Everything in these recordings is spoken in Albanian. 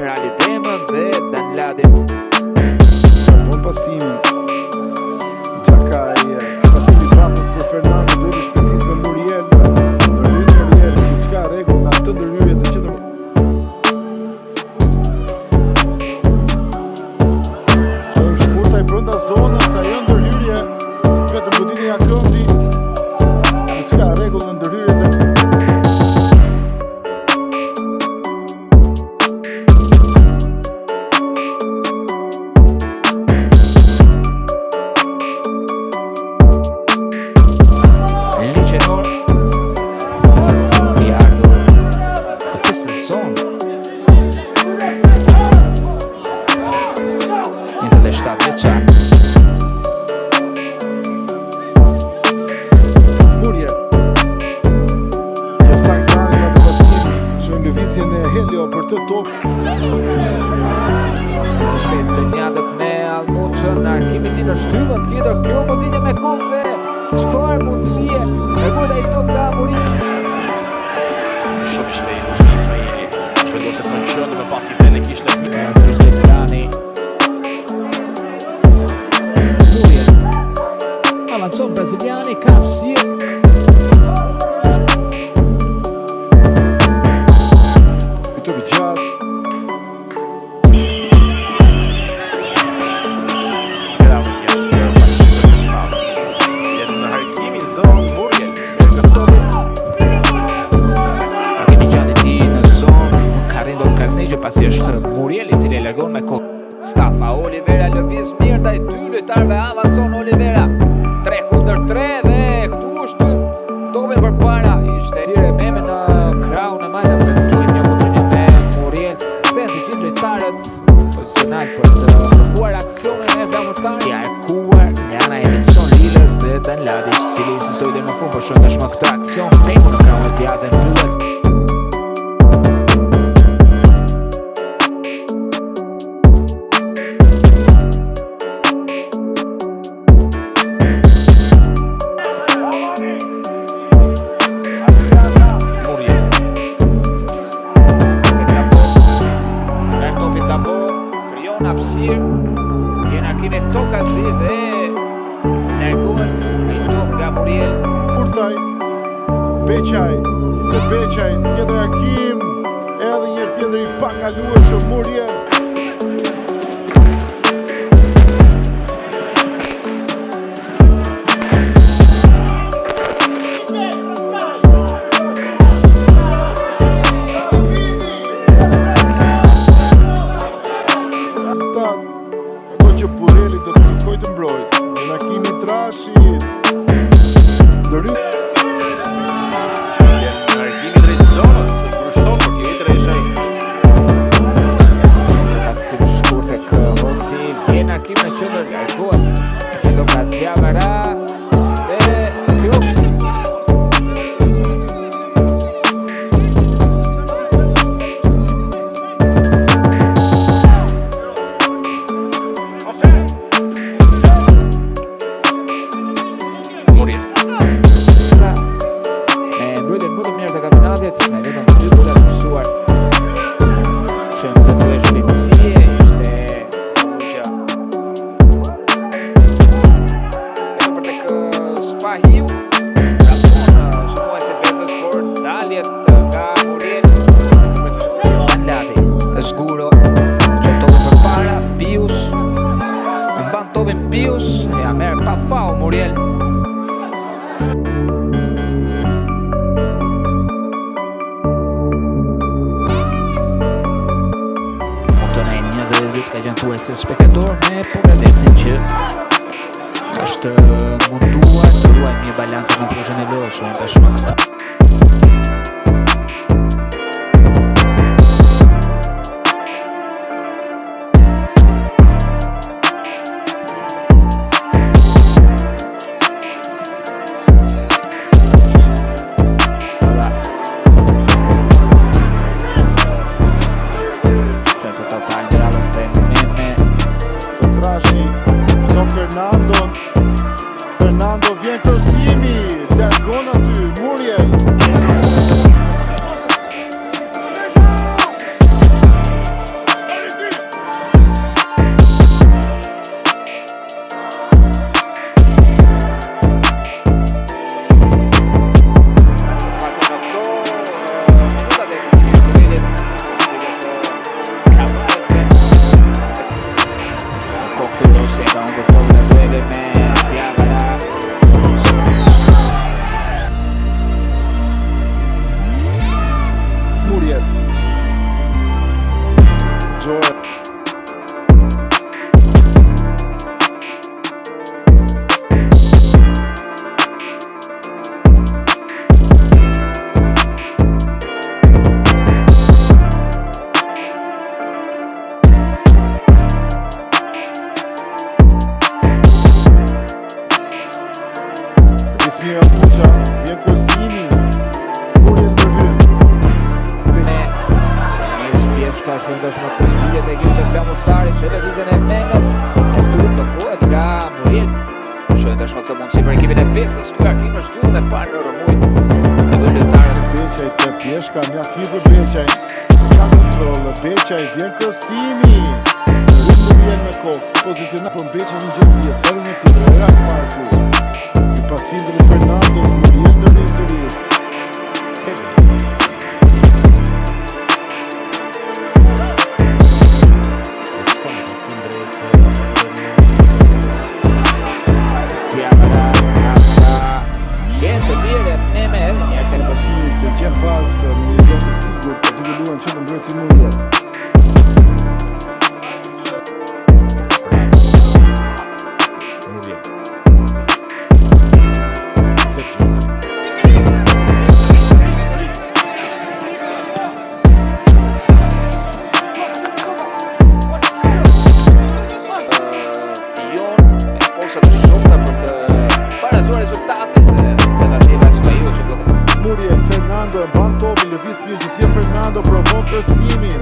Rali Demën dhe Danladin. Bon pasim. Xhakaj, pasim i prapës për Fernando, duhet të shpejtësisë me Muriel. Ndërhyn Muriel, diçka rregull në atë ndërhyrje të qendër. Është shkurtaj brenda zonës, ajo ndërhyrje vetëm goditje nga këndi. Diçka rregull në ndërhyrje të Liqenor i ardhur këtë sezon 27 vjeçar. Muriel. Kesak Zani me të pasim, shohim lëvizjen e Helio për të top. Si shpejt Vlonjatët me Allmuçën, arkimi i tij në shtyllën tjetër, kjo goditje me kokë dhe çfarë mundësie e gjuajti ai top nga Muriel. Shumë i shpejtë është Ismaili. Zhvendoset në qendër me pas i e kishte. Plani. Muriel. Avancon braziliani, ka hapësirë. Ky top i gjatë. Grau tjetër pas të sa. Jetë në harkimin zonë Muriel. Topit. Arkimi gjatë i tij në zonë, nuk ka arrin dot Krasniqi pasi është Muriel i cili e largon me kokë. Stafa Olivera lëviz mirë ndaj dy lojtarëve, avancon Olivera. 3 kundër 3 dhe këtu është topin përpara. Ishte Tire Meme në krahun e majtë, tentuin një kundër një me Muriel. Kthehen të gjithë lojtarët pozicional për të kërkuar aksionin e flamurtarit. I harkuar nga ana e Wilson Lilës dhe Dan Ladic, i cili insistoi deri në fund, por shohim tashmë këtë aksion Memu në krahun e djathtë dhe mbyllet. Muriel. Tek Dabo. Merr topin Dabo, krijon hapësirë. Vjen arkimi Tokazi dhe largohet i top nga Muriel. Kurtaj, Beqaj, dhe Beqaj, tjetër harkim, edhe një tjetër i pakalueshëm Muriel. Rezultat, ato që Burreli do të kërkojë të mbrojë. Një harkim i Trashit. Ndërhyn Vjen në harkimin drejt zonës. Grushton portieri Dreshaj. Pasim shkurt tek Hoti, vjen arkim në qendër, largohet. Me top nga Diawara dhe kjo Muriel. Pra, me mbrojtjen më të mirë të kampionatit, me vetëm dy gola të pësuar. Shumë të duhe shpejtësie, ishte Luqja. Vetëm për tek Spahiu, vrapon sulmuesi Bezos, por daljet nga Muriel. Ladi, Zguro, çon topin përpara, Pius, e mban topin Pius, ja merr pa faull Muriel. Në e 22 ka qenë thuajse spektator me Pogradecin që është munduar të ruajë mirë balancën në fushën e lojës, shohim tashmë këtë. vjen krosimi, largon aty Muriel. Pak në këto minutat e Burelit, ka marrë Kokë Rossi ka humbur topin e Bureli me Diawara. Muriel. Gjore. Vismira Muça, vjen krosimi. Muriel ndërhyn. Me Nis Pjeshka shumë tashmë të zgjidhjet e ekipit të Flamurtarit që lëvizjen e Menës e këtu bllokohet nga Muriel. Shohim tashmë këtë mundësi për ekipin e Besës, ky arkim është shtyllën e parë në rrëmujë. E bën lojtarët Beqaj te Pjeshka, mjaft mirë për Beqaj. Ka kontroll, Beqaj vjen krosimi. Rrit Muriel me kokë, pozicionon për Beqaj një gjë tjetër, edhe një tjetër, Erak Marku. Një pasim drejt Fernandos, Muriel ndërhyn sërish. Shkon pasim drejt edhe Diawara, Asa, gjen të lirë Meme edhe një herë tek Pasimi të gjen pas në një zonë të sigurt, aty ku luan qendër mbrojtësi Muriel. Muriel. Dhe Gjona. Vijon me forca të shumta për të barazuar rezultatin dhe tentativa e Spahiu që bllokon. Muriel, Fernando e mban topin, lëviz mirë gjithë Fernando provon krosimin.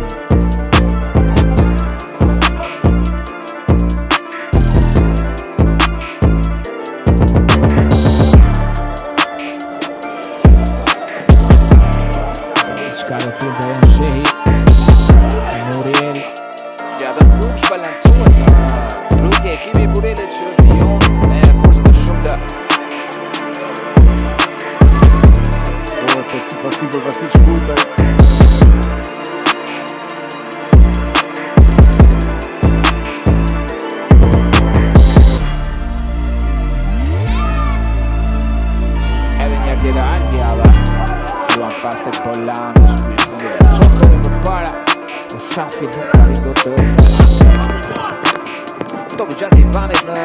Diçka të tillë Dajan Shehi. Muriel. Ja dhe nuk shbalancohet në mbrojtje ekipi i Burelit që vijon me forca të shumta. Por për pasim për Vasil Shkurtaj. Edhe një herë tjetër Albi Alla. Luan pas tek Bolan, është mirë fundit. Çon topin përpara. Po Shafi nuk arrin dot të. Topi gjatë Ivanit në